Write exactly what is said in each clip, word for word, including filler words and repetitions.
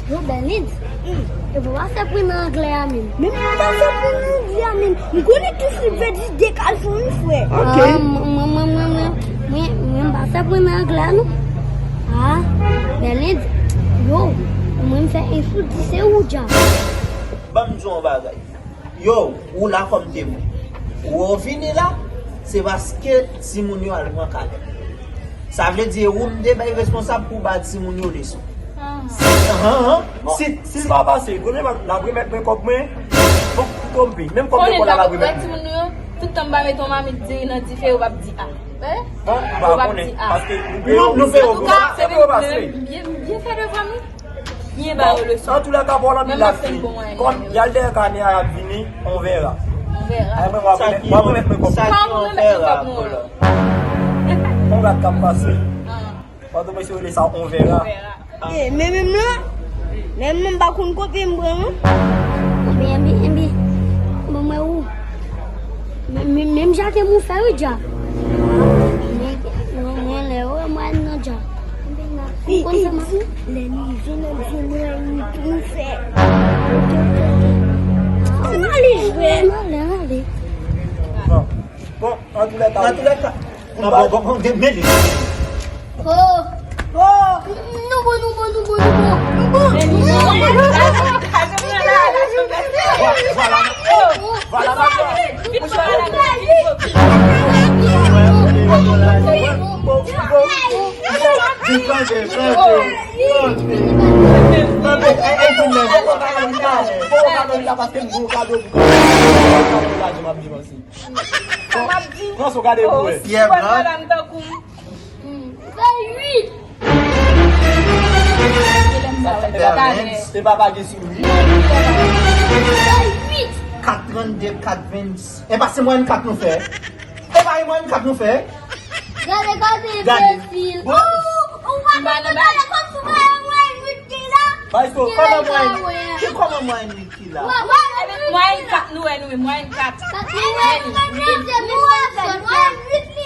Yo, Bèlens, e pou w pa fè pri nan anglè a menm. Men m pa fè pri nan anglè a menm. M konnen tout Silvè di de kalson wi, frè. Ok. Ah, mwen, mwen, mwen, mwen, mwen, mwen, m pa fè pri nan anglè a non. Ah, Bèlens, yo, mwen m fè en sou dis se ou dja. Ban m di w yon bagay. Yo, ou la kòm temwen. Ou wè w vini la, se paske timoun yo al pran kanè. Sa vle di e ou m te bay responsab pou ba timoun yo leson. Ah. Si, ahan, ahan. Si, si l pa pase, konnen l ap remèt mwen kòb mwen. Fòk m twonpe. Menm kòb lekòl la l ap remèt mwen. Timoun yo, tout tan m pa mete yon mamit diri nan dife, yo p ap di a. Bon, m pa konnen, paske nou peye yo. Nou peye yo, pou sa, epi yo pase. Byen, byen fè devwa m wi. Byen ba yo leson. Antoulèka, pawòl anpil la fini. Kòm y al dèyè kanè a, y ap vini, on verra. On verra. Ay, mwen, w ap remèt, w ap remèt mwen kòb. Sa ki on verra ankò la? On gad k ap pase. Pardon, mesye, rele sa on verra. Eh, men menm la, menm non, m pa konn kote m pran non. Enben, enben, enben, bon, mwen ou. Men, men, menm jan ke mwen fè wi dja. Men, mwen, mwen lè ou mwen nan dja. Enben, n ap konn sa m ap di. Lè nou jwe, n ap jwe mwen wi tou nou fè. Ann ale jwe. Ann ale, ann ale. Bon, antoulèka. Antoulèka. Bon, bon, bon, men li. Oh. Oh. Nou bon, nou bon, nou bon, nou bon. Nou bon. Vwala, vwala, vwala. Vin plante, plante. Plante. Plante. Ey, ey, vin la. Paske m gen yon kado pou ou. Sa m ap di. Pran sou gade pou wè. Pyè blan. Fè uit. Berlens. E pa pa gen sou uit. Fè uit. Kat trannde, kat vennsis. E pa se mwayèn kat nou fè? E pa e mwayèn kat nou fè? Gade, gade, gade. Enbesil. Bon. Ou, ou pa konn gade kòm sou mwayèn uit ki la? Maestro, kòman mwayèn, ki kòman mwayèn uit ki la? Mwayèn kat nou wè nou menm, mwayèn kat. Mwayèn uit li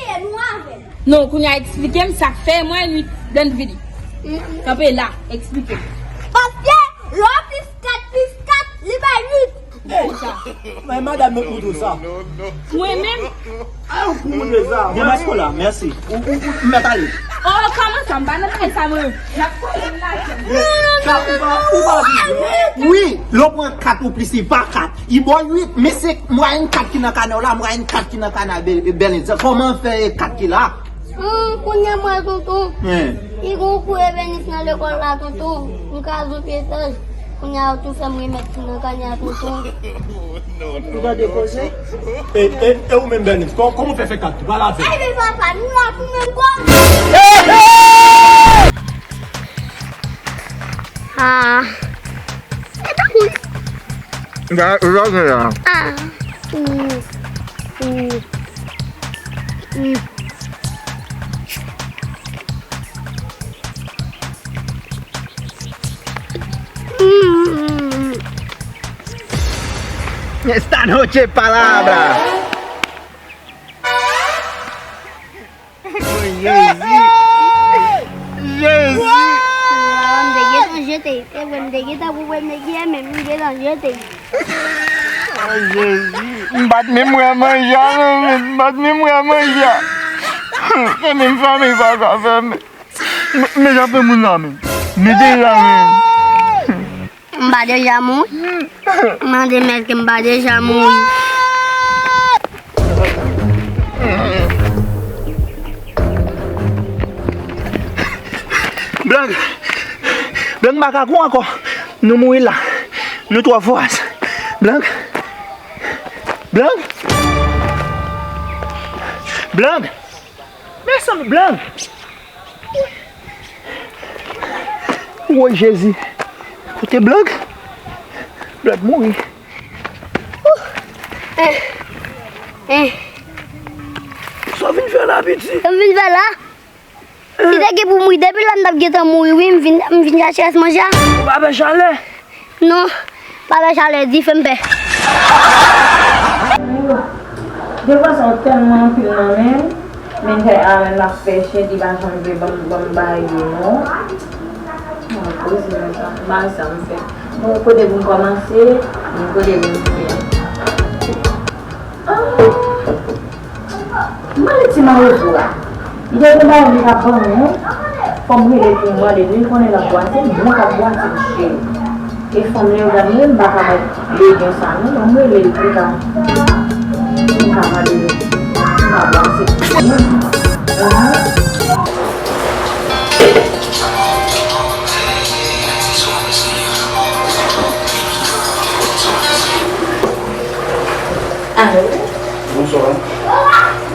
ye, nou avè l. Non, kounye a eksplike m sa k fè mwayèn uit blan vini. Kanpe la, eksplike m. Paske lè w plis kat plis kat, li bay uit. Men madanm, mwen pou sa. Mwen menm. Ay, ou pou de sa. Gen maestro la, mèsi. Ou, ou, ou, m mèt ale. Oh, kòman sa? M pa nan kay sa, mwen. Kat ou pa, ou pa vle. Wi, lè w pran kat ou plis, li pa kat. Li ba w uit, men se mwayèn kat ki nan kanè w la, mwayèn kat ki nan kanè Bè-, Berlens. Kòman fè kat ki la? Hum, kounye a mwen, tonton. Li gon kou ebenis nan lekòl la, tonton. M ka zout etaj. Kounye a, ou tou fè m remèt ti nan kanè a, tonton. Ou tande koze? E, e, e ou menm, Berlens, kò-, kòman w fè fè kat? Pale avè m. Ay, men papa, nou la pou menm kò. Ah. E pa moun. Gade, gade la. Ah. Mm. Mm. Mm. Mm. Esta noche palabra. Jezi! Jezi! M te gentan jete. E vre, m te gentan pou wè nèg yo, men m gentan jete. Ay, Jezi! M pa t menm wè manje a, non, men m pa t menm wè manje a. Fèmen m, fèmen m, papa, fèmen. Men, men jan fè moun nan, men. Men deja, men. M pa deja mouri? Mande mèt ke m pa deja mouri. Blan, Blan, m pa ka kou ankò. Nou mouri la. Nou twò fò. Blan. Blan. Blan. Mezanmi, Blan. Woy, Jezi. Kote Blan? Blan mouri. Eh, eh. Sa w vin fè la, piti? Sa m vin fè la? Si te gen pou mouri depi la, m t ap gentan mouri, wi, m vin, m vin chache rès manje a. Ou pa pè chalè? Non, pa pè chalè, dife m pè. Defwa sa yo tèlman anpil nan men m, men m fè a menm ap fè chen, li pa janm vle ban m, ban m bay li, non. Mwen poze m sa, m pa wè sa m fè. Bon, kote pou m kòmanse, m kote pou m fini. Ah! M pale ti mawozo a. Li gen bagay li ka ban mwen, fò m rele pou m mande li, li konnen l ap bwase, mwen k ap bwase, cheri. E fanm li yo gade m, m pa ka bay legen sa non, m rele l pou l ka, pou l ka mande m, pou l ka bwase pou mwen. Ahan. Alo? Bonswa.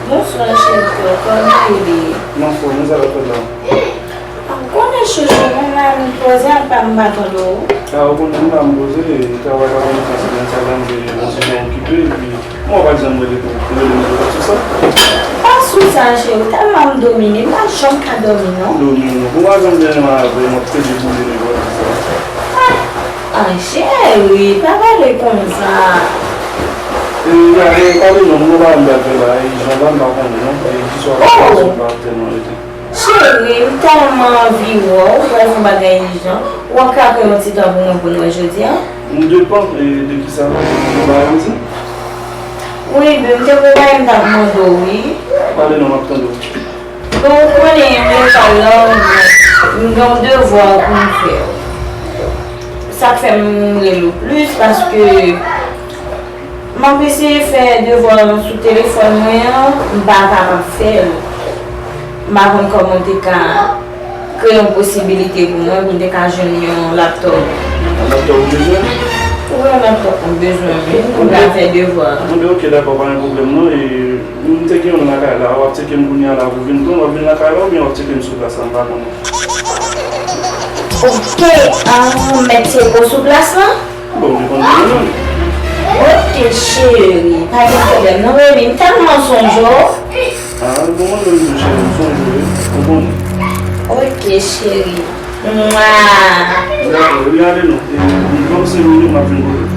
Bonswa, cheri, kòman w ye? M anfòm, men sa w ap fè la? Ou konnen chouchou, mwen la, m poze ak pa m pa tande w. A, ou konnen m la, m poze, travay pa kòmanse, se konsa la, m te yon ti jan okipe, epi mwen pa janm rele pou rele m sou sa. Pa sou sa, cheri, tèlman m domine, m pa janm ka dòmi, non. Dòmi, non. Ou pa janm gen yon avè, m ap plede boule devan sa. Ah, cheri, pa pale konsa. E, gade, pale non, mwen pa m pral fè la, e, jan la, m pa konnen, non. E, jis w ap fè sa, pa tèlman rete. Cheri, m tèlman anvi wè w, ou pral fè yon bagay ijan. Ou ap ka pran yon ti tan pou mwen pou n wè jodi a? M depann, e, de kisa nou ba yon di? Wi, ben, m te prepare m t ap mande w, wi. Pale non, m ap tande w. Bon, ou konnen, m lekòl la, m gen yon devwa pou m fè. Sa k fè m rele w plis, paske m ap eseye fè devwa sou telefòn mwen an, m pa kapab fè l. M pa konn kòman w te ka kreye yon posibilite pou mwen, pou m te ka jwenn yon laptòp. Yon laptòp ou bezwen? Wi, yon laptòp mwen bezwen, wi, pou m ka fè devwa. Bon, ben, ok, dakò, pa gen pwoblèm, non. E, m te gen youn lakay la, w ap tcheke m kounye a la pou vin pran, w ap vin lakay la, oubyen w ap tcheke m sou plas la, m pa konnen. Ok, ah, mèt tcheke w sou plas la? Bon, m konn li menm. Ok, cheri, pa gen pwoblèm non, baby. M tèlman sonje w. Ah, bon, mwen menm tou, cheri, m sonje w, wi. Ou konnen. Ok, cheri. Mwa. Dakò, wi, ale non. E, ban m senk minit, m ap vin kote w.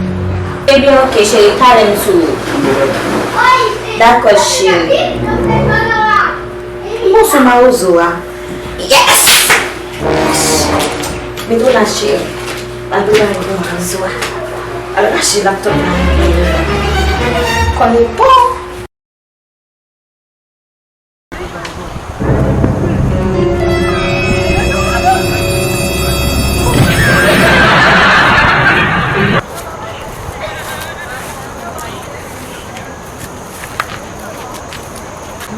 Ebyen, ok, cheri, pale m sou. Ok, dakò. Dakò, cheri. Bon, sou mawozo a. Yes! Mete w la, cheri. Al prepare pou mawozo a. Al rache laptòp la. Kòm e bon.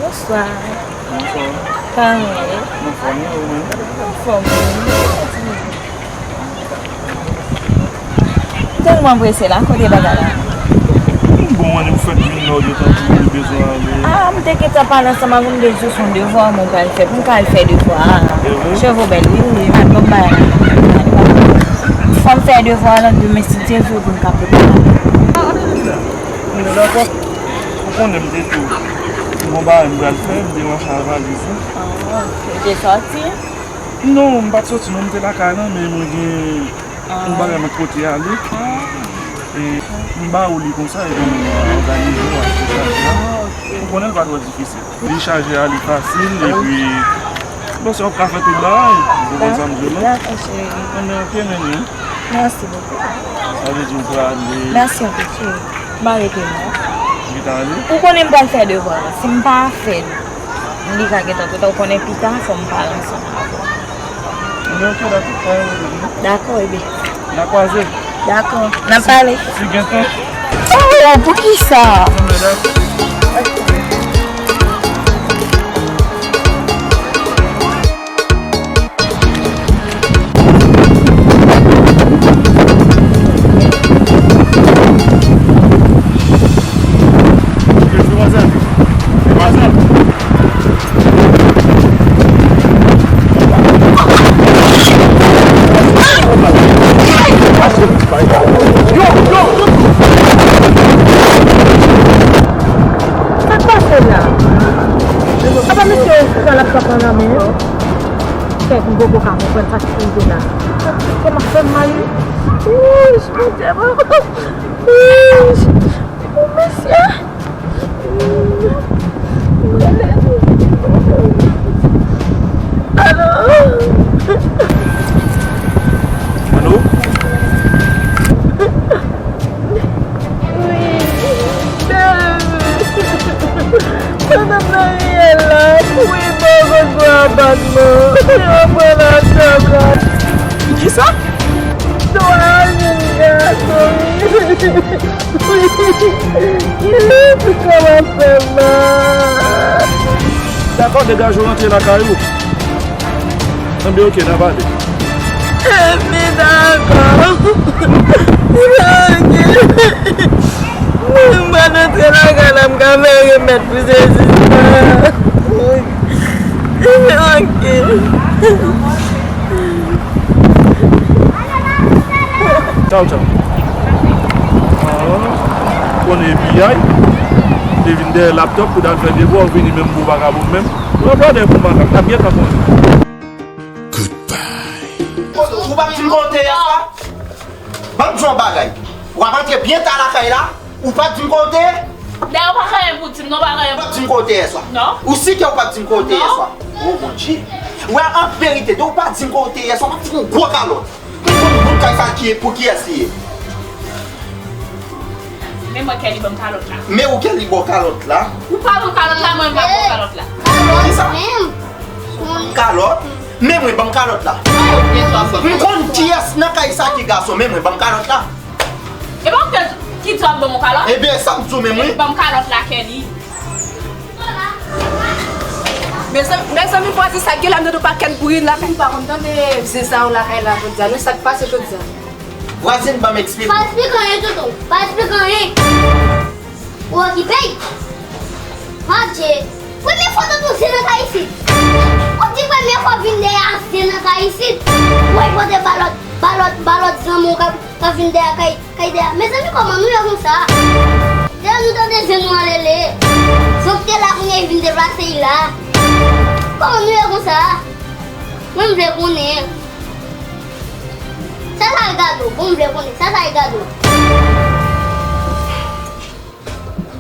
Bonswa. Bonswa. Kòman w ye? Mwen anfòm, e ou menm? Anfòm, wi. M tèlman prese la, kote bagay la? M bon, ann, ou fèk vin la, ou gentan di w bezwen ale. Ah, m te gentan pale ansanm avè w, m te di w se yon devwa mwen pral fè, pou m ka al fè devwa a. E vre? Cheve w bèl, wi, wi, m ap ban m bagay la. Fò m fè devwa a, demen si Dye vle pou m ka prepare. Bon, dakò. Ou konnen m te di w, gon bagay m pral fè, m te ranse ak valiz la. Ah, ok. Ou te sòti? Non, m pa t sòti non, m te lakay la, men mwen gen yon bagay m ap pote ale. Ah. E m ba ou li konsa, epi m òganize w ak dechaje a. Ah, ok. Ou konnen l pa twò difisil. Dechaje a, li fasil, epi, bon, se w ap ka fè tout bagay. Ou konprann sa m di w la? Dakò, cheri. Enben, ok, men wi. Mèsi bokou. Sa vle di ou prale. Mèsi anpil, cheri. M pa rete non. Ou gentan ale? Ou konnen m pral fè devwa a. Si m pa fè l, li ka gentan twò ta. Ou konnen pita, fò m pale ansanm avè w. Enben, ok, dakò. Pa gen pwoblèm non. Dakò, ebyen. N a kwaze. Dakò. N a pale. Si gen tan. Oh, poukisa? Enben, dakò. Sa k pase la? Apa mesye yo pran laptòp lan nan men yo? Fèk m poko ka konprann sa k rive la. Kè m ap fè m mal wi. Wouch, Bondye mwen. Wouch. Mesye. Alo. Abandon. Yo pran lajan m la. Kisa? Twa jèn gason. Kòman fè mal? Dakò, degaje w rantre lakay ou. Enben, oke, n a pale. Enben, dakò. Oke. M pral antre lakay la, m ka fè remèd pou sezi sa. Oke. Tchaw, tchaw. Ah, konnen F B I te vin dèyè laptòp pou t al fè devwa, ou vini menm pou vagabon menm. Ou anplwadè pou makak, n ap gentan konnen. Ou p ap di m kote yè swa? Ban m di w yon bagay. W ap antre byen ta lakay la, ou p ap di m kote? Dayè, ou pa gen anyen pou di m, non, ou pa gen anyen pou di m. Ou p ap di m kote yè swa? Non. Ou si ke ou p ap di m kote yè swa? Non. O Bondye. Wè, an verite, depi ou pa di m kote yè swa, m ap fout yon gwo kalòt. M konn bout kay sa ki, pou kiyès li ye. Men mwen, Kelly ban m kalòt la. Men ou, Kelly ba w kalòt la? Ou pa ban m kalòt la, mwen pa ba w kalòt la. Kisa? Kalòt? Men mwen, ban m kalòt la. M konn kiyès nan kay sa ki gason, men mwen, ban m kalòt la. E pa ou ki di w ap ban m yon kalòt? Ebyen, sa m di w menm, wi. Ban m kalòt la, Kelly. Mezanmi, mezanmi, vwazin sa gen la, m tande yon pakèt bri lakay. M pa konn tande vye sa yo lakay la jodi a, non, sa k pase jodi a? Vwazin, ban m eksplike. Pa eksplike anyen, tonton. Pa eksplike anyen. Ou okipe? Adje. Premye fwa tonton zen nan kay isit. Ou di premye fwa vin dèyè zen nan kay isit. Ou pote balòt, balòt, balòt zanmi w k ap, k ap vin dèyè kay. Kay dèyè. Mezanmi, kòman nou ye konsa? Dèyè nou tande zen nou an lele. Zen k te la kounye a vin deplase l la. Kòman nou ye konsa? Mwen m vle konnen. Sa sa regade w? Bon, m vle konnen. Sa sa regade w?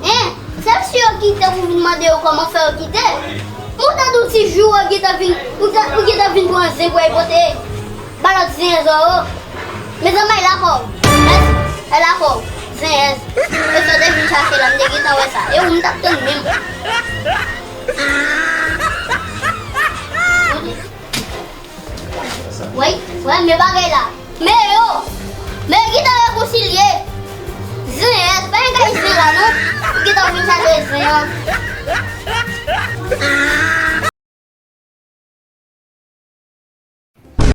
Hein? Sèl si yo kite pou vin mande yo kòman fè yo kite. Mwen tande w ti jou w gentan vin, ou ta, ou gentan vin pran zen pou al pote. Balòt zen zò yo. Mezanmi, ay lakòw. Mèsi. Ay lakòw. Zen èz. E sa w te vin chache la, m te gentan wè sa. E ou m t ap tann menm. Wi, wi, men bagay la. Men yo. Men yo gentan rekonsilye. Zen èz. Pa gen kay zen la, non. Ou gentan vin chache zen an.